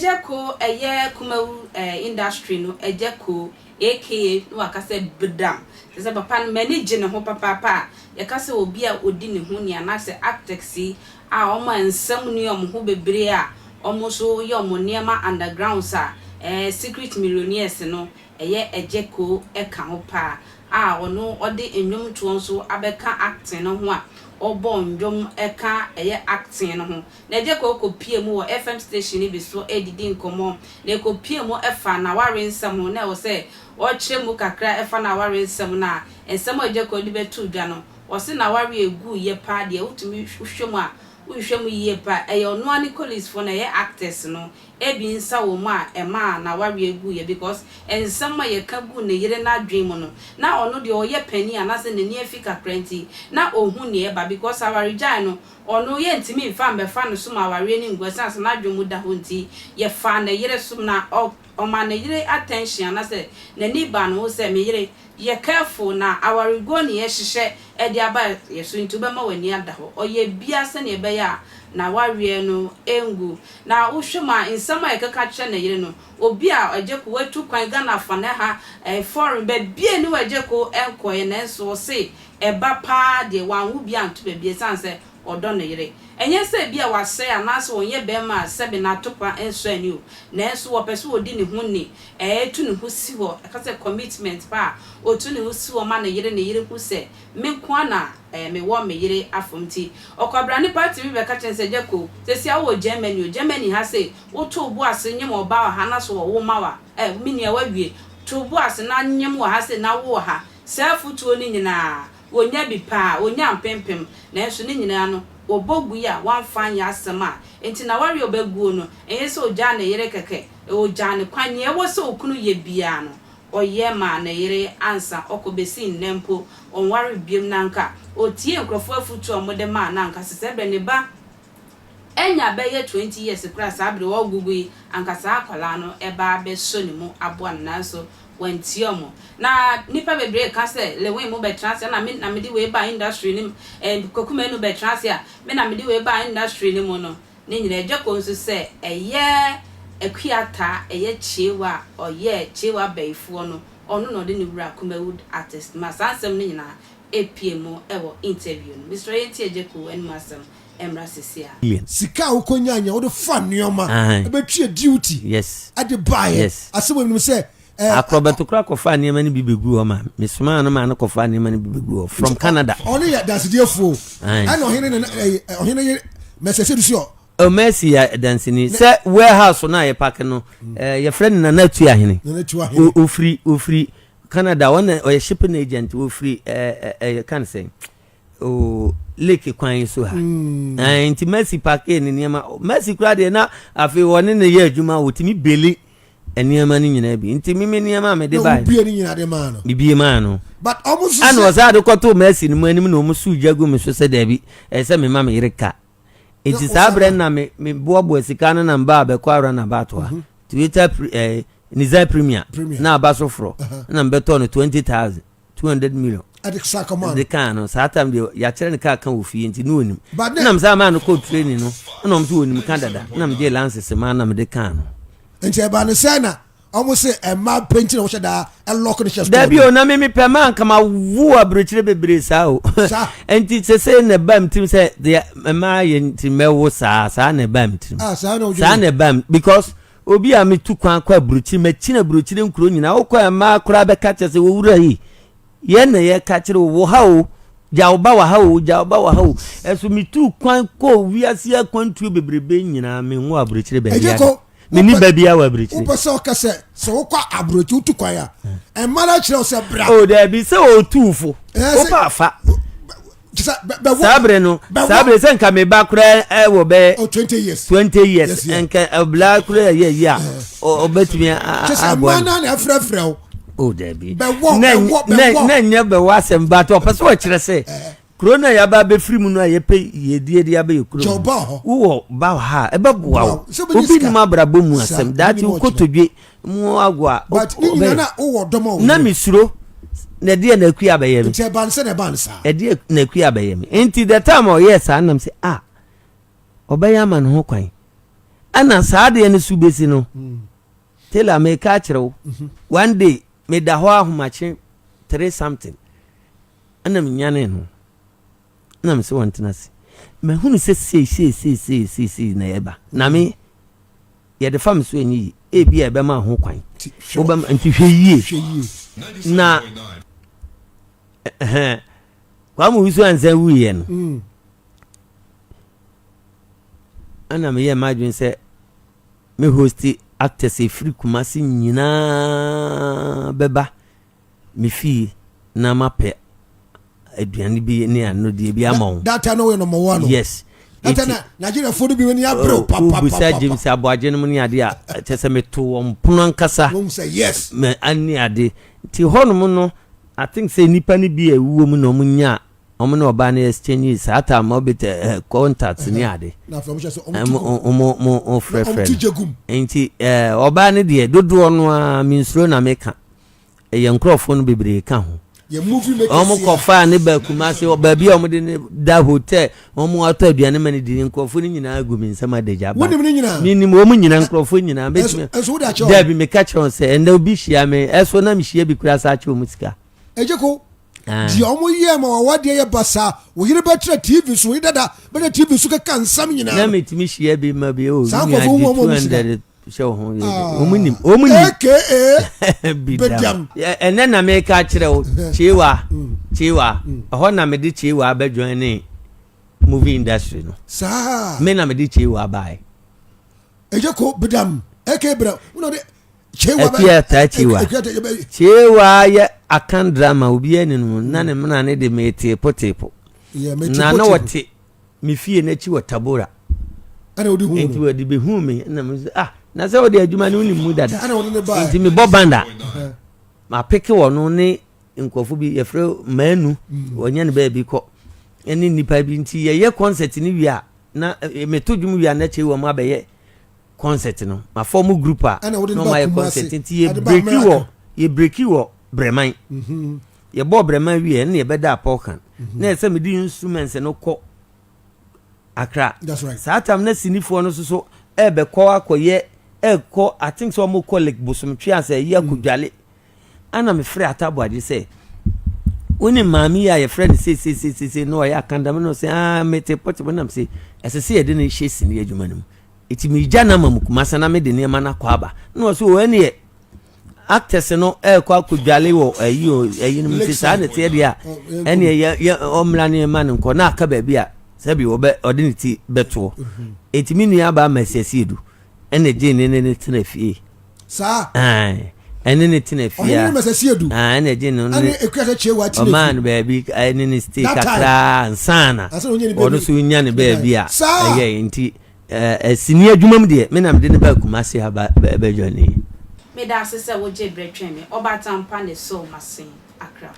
Agya Koo ɛyɛ Kumawu eh industry no Agya Koo aka na waka sɛ bdam kyerɛ sɛ papa no m'ani gye ne ho papaapa a yɛka sɛ obi a odi ne ho ni anaasɛ actors yi a wɔn a nsɛm nni wɔn ho bebree a wɔn nso yɛ wɔn nneɛma undergrounds a eh secret millionaires no ɛyɛ Agya Koo ɛka ho paa a ɔno ɔde nnwomtoɔ nso abɛka acting no ho a ɔbɔ nnwom ɛka ɛyɛ acting no ho Na Agya Koo kɔpuee mu wɔ FM station no bi so redidi nkɔmmɔ, na ɛkɔpuee mu fa n'aware nsɛm ho. Na ɛwɔ sɛ ɔkyerɛ mu kakra fa n'aware nsɛm no a, nsɛm a Agya Koo de bɛtoo dwa no, ɔse n'aware a ɛguiɛ paa deɛ, wotumi hwɛ mu a, wohwehwɛ mu yie paa a, ɛyɛ ɔno ara ne colleagues-foɔ no, ɛyɛ actors no bi nsa wɔ mu a ɛmaa n'awareɛ guiɛ because nsɛm a yɛka guu ne yere no adwene mu no, na ɔno deɛ ɔyɛ panin anaasɛ n'ani afi kakra nti, na ɔhu deɛ ɛba because awaregyae no, Ɔno, yɛntumi mfa mmɛfa no so ma awareɛ no ngu ɛsiane sɛ n'adwene mu da hɔ nti. Yɛfaa ne yere so na ɔ, ɔmaa ne yere attention anaasɛ n'ani baa ne ho sɛ, Me yere, yɛ careful na awareguo ne yɛhyehyɛ de aba yɛ so nti wobɛma w'ani ada hɔ. Ɔyɛɛ biara sɛdeɛ ɛbɛyɛ a n'awareɛ no ngu. Na wohwɛ mu a, nsɛm a yɛkeka kyerɛ ne yere no, obi a Agyeko watu kwan Ghana afa ne ha, eh, foreign, baabiara nni hɔ a Agyeko nkɔeɛ nanso ɔse Ɛba paa deɛ, wanwo bi anto baabi ɛsiane sɛ ɔdɔ ne yere. Ɛnyɛ sɛ ebia wasɛe anaasɛ ɔnyɛ barima a sɛbe n'atopa nsɔ ani o, nanso ɔpɛ sɛ ɔdi ne ho ni, ɛtu ne ho si hɔ, ɛka sɛ commitment pa a, ɔtu ne ho si hɔ ma ne yere, ne yere hu sɛ me nko ara na mewɔ me yere afam nti. Ɔkwabrane paa tumi bɛka kyerɛ no sɛ, Gyako, seesei a wowɔ Germany o, Germany ha sei, woto wo bo ase nyem ɔbaa wɔ ha na so ɔwo ma wo a, eh, me nua woawie, to wo bo ase na nyem wɔ ha sei na wo wɔ ha. Saa afotuo no nyinaa, wɔnya bi paa, wɔnya mpempem, nanso ne nyinaa no, wɔbɔ gui a wɔamfa anyɛ asɛm a enti n'awareɛ a ɔbɛguo no, ɛnyɛ sɛ ɔgyaa ne yere kɛkɛ, ɔgyaa no kwan, nea ɛwɔ sɛ okunu yɛ biara no, ɔyɛ maa ne yere ansa ɔkɔ, bɛsi nnɛ mpo, ɔnwaree biom, na anka ɔtiee nkurɔfoɔ afotuo a wɔde maa no a, anka sesɛɛ berɛ ne ba Anya bɛyɛ 20 years koraa saa bere ɔregugu yi anka saa akwadaa no ɛba abɛsɔ ne mu aboa no nanso wantie ɔmo. Na nnipa bebree ka sɛ Lewin mo bɛtena ase ɛna me na mede wei baa industry no mu eh, Kwaku Manu bɛtena ase a me na mede wei baa industry no mu no ne nyinaa Agyako nso sɛ ɛyɛ Akuataa ɛyɛ Kyewa a ɔyɛɛ Kyewa bayifoɔ no ɔno na ɔde ne wura Kumawood artist ma saa nsɛm no nyinaa ɛpue mu ɛwɔ interview no. Mesrɛ yɛntie Agyako anom asɛm mmra sese a. Sika a wokɔnya nya wode fa nneɛma ɛbɛtua duty ɛde baeɛ asɛm wɔ menim sɛ Akorɔbɛto koraa kɔfaa nneɛma no bi bɛguu hɔ ma me somaa no maa no kɔfaa nneɛma no bi bɛguu hɔ from Canada. Ɔno yɛ dansediefoɔ ɛna ɔhene ne ɔhene yere mɛsɛ sɛ dusi ɔ. Oh, Mercy yɛ danseni sɛ warehouse no a yɛpake no yɛfrɛ no Nana Atuahene. Ofiri ofiri Canada ɔna ɔyɛ shipping agent ofiri ɛɛ ɛɛ kan sɛn. Oh, lake kwan yi so ha. Mm. Eh, nti Mercy pake ne nneɛma. Mercy kura deɛ na afei wɔne ne yɛ adwuma wɔtumi beli nneɛma no nyinaa bi. Nti mimi nneɛma a mede bae. Bibie ne nyinaa de maa no. Bibie maa no. But ɔmo nso sɛ. Ɛna ɔsɛ ade kɔtoo Mercy no mu anim na ɔmo suu gya gu me so sɛ daabi ɛsɛ sɛ mema me yere ka. Nti saa berɛ na me me boaboa sika no na mbaa bɛkɔ awura na baatoa. Mhm. Toyota eh, Nissan Premier na aba so forɔ na mbɛtɔ no 20,000. 200 million. Ɛde sa kɔmaa no. Ɛde kaa no saa time deɛ yɛakyerɛ no kaa ka wɔ fie nti ne onim. Ɛna saa maa no kɔɔ training no ɛna ɔmo sɛ onim ka dada ɛna mede lances maa na mede kaa no. Nti ɛbaa no sɛ na ɔmo se ɛma penti na wɔhyɛ daa ɛlɔk no hyɛ store. Dabi o na me mepɛ maa nka ma wo aburokyire bebree saa o. Nti sese na ɛbaa mi tirim sɛ deɛ mmaa yɛ nti mɛwo saa saa na ɛbaa mi tirim. Ah, saa na saa na ɛbaa mi because Obi a metu kwan kɔ aburokyiri, makyini aburokyiri nkuro nyinaa, wokɔ a mmaa koraa bɛka kyerɛ sɛ owura yi, yɛn na yɛka kyerɛ wo, wɔ ha o, gya wo ba wɔ ha o, gya wo ba wɔ ha o. Ɛso metu kwan kɔ wiase akwantuo bebrebe nyinaa, menwo aburokyiri baabi ada. Menni ba biara wɔ aburokyiri. Wopɛ sɛ ɔka sɛ sɛ wokɔ aburokyiri wotu kwan a, mmaa no akyerɛ wo sɛ bra. O daabi, sɛ ɔtu fo, wopɛ afa. Saa bere no, saa bere sɛ nka me ba koraa wɔ bɛyɛ oh, 20 years 20 years nka ɔbla koraa yɛ yi a ɔbɛtumi aboa no. na ɛfrɛfrɛ wo. O dabi. Na nyɛ bɛwɔ asɛm ba to ɔpɛ sɛ ɔkyerɛ sɛ kuro no a yɛaba abɛfiri mu no a yɛpɛ yɛdie de abɛyɛ kuro mu wowɔ ba wɔ ha a ɛbɛboa wo obi nim abrabɔ mu asɛm daakye wokɔtɔdwe mu ago a but ne nyinaa na wowɔ dɔm a na mesuro na ɛdeɛ na akua abɛyɛ me nti ɛba no sɛ na ɛba no saa ɛdeɛ na akua abɛyɛ me nti the time a ɔyɛɛ saa nam sɛ ah ɔbɛyɛ ama ne ho kwan. Ɛna saa adeɛ no so bɛsi no, Taylor meka akyerɛ wo, one day meda hɔ ahomakye three something ɛna menyanee no na mese wɔntena ase. Mahunu sɛ sei sei sei sei sei sei na ɛba na me yɛde fa me so ɛnyɛ yi ebi a ɛbɛma ho kwan wobɛma nti hwɛ yie na ɛhɛn Kwame Owusu ansa wuiɛ no mm. Ɛna meyɛɛ m'adwene sɛ me hosti actors ɛfiri Kumasi nyinaa bɛba me fie na mapɛ aduane bi ne anodeɛ bi ama wɔn. That time na wɔyɛ number one. Yes. That time na Nigeria fo no bi wani abere oh, papa. Wobusa James Aboagye no mu ne adeɛ a kyɛ sɛ meto wɔn pono ankasa. Wɔn sɛ yes. Mɛ ane ade nti hɔnom no I think sɛ nnipa no bi a ɛwuo mu na wɔn nya Wɔn ne ɔbaa no exchange saa time ma ɔbɛtɛ eh, contact ne ade. Wɔn mo frɛfrɛ no. Nti eh, ɔbaa no deɛ dodoɔ no ara mensuro na meka. Ɛyɛ nkurɔfoɔ no bebree ka ho. Wɔn kɔfaa ne ba Kumasi baabi a wɔde ne da hotel wɔn atɔ aduane ma ne di nkurɔfoɔ no nyinaa gu me nsam adagya ba. Menim wɔn nyinaa nkurɔfoɔ nyinaa. Bɛtumi daabi meka kyerɛ wɔn sɛ ɛnna obi hyia me ɛso na mehyia bi kura saa akyɛ wɔn sika. Ejeko, deɛ wɔn yɛ ma wɔn adeɛ yɛ basaa wo yere bɛkyerɛ tv so wo yere dada bɛkyerɛ tv so keka nsɛm nyinaa. Na metumi hyia bi ma bi o saa nkurɔfoɔ hu wɔn wɔn sika hyɛ wɔn ho yɛ wɔn nim wɔn nim aka bediam ɛnɛ na meka kyerɛ wo kyewa mm. kyewa mm. ɛhɔ na mede kyewa bɛjoin ne movie industry no saa me na mede kyewa bae ɛyɛ ko bedam aka bedam wona de Akua taa Kyewa. Kyewa yɛ Akan drama obiara ni no na ne mena ne de meteepo teepo. Na na wɔte me fie n'akyi wɔ Tabora. Nti wɔde bɛhuu me na me sɛ ah na sɛ wɔde adwuma no wonim mu dada. Nti mebɔ banda. Mapeke wɔ no ne nkurɔfo bi yɛfrɛ Manu mm. wɔnyɛ no baabi kɔ ɛne nnipa bi nti yɛyɛ concert no wie a na eh, meto dwom wie a na Kyewa mu abɛyɛ concert no ma form group a na ɔmo ayɛ concert nti yɛ breki wɔ yɛ breki wɔ brɛman mhm. yɛ bɔɔ brɛman wie ɛna yɛ bɛ da apɔkan mhm. na ɛsɛ mi di instruments no kɔ akra saa tam na sinifoɔ no soso ɛbɛkɔ akɔyɛ ɛkɔ I think sɛ ɔmo kɔ lake bosomtwe asɛ ɛyi akɔdwale mm. Ɛna mefrɛɛ Atta Aboagye sɛ, Wonim maame yi a yɛfrɛ no seiseiseisei na ɔyɛ akandam no sɛ ah mete pɔte mu nam sɛ ɛsɛ sɛ yɛde no hyɛ sini adwuma no mu. Eti megya no ama mu Kumase na mede nneɛma no akɔ aba. Na ɔsɛ o ɛneɛ actors no ɛrekɔ akɔdwale wɔ ayi o ayi no mu nti saa na ɛteɛ deɛ a ɛneɛ yɛ yɛ ɔmmra ne ma no nkɔ na aka baabi a sɛbi ɔbɛ ɔde ne ti bɛtoɔ. Eti me nua aba ama asiasie du ɛna gyee ne ne ne tena fie. Saa. Ae, ɛne ne tena fie a. Ɔhene no mɛsɛ edu. Ae, ɛna ɛgye no. Ɛne ekura sɛ kyewa tena fie. Ɔmaa no baabi ɛne ne stay kakra ansana. Ɔno nso nya ne baabi a. Saa. Ɛyɛ nti ɛɛ sini adwuma mu deɛ me na mede ne ba Kumasi ha ba bɛdwa ne. Meda ase sɛ wogyee berɛ twɛn me. Ɔbaatan pa ne Soul Masin, Accra.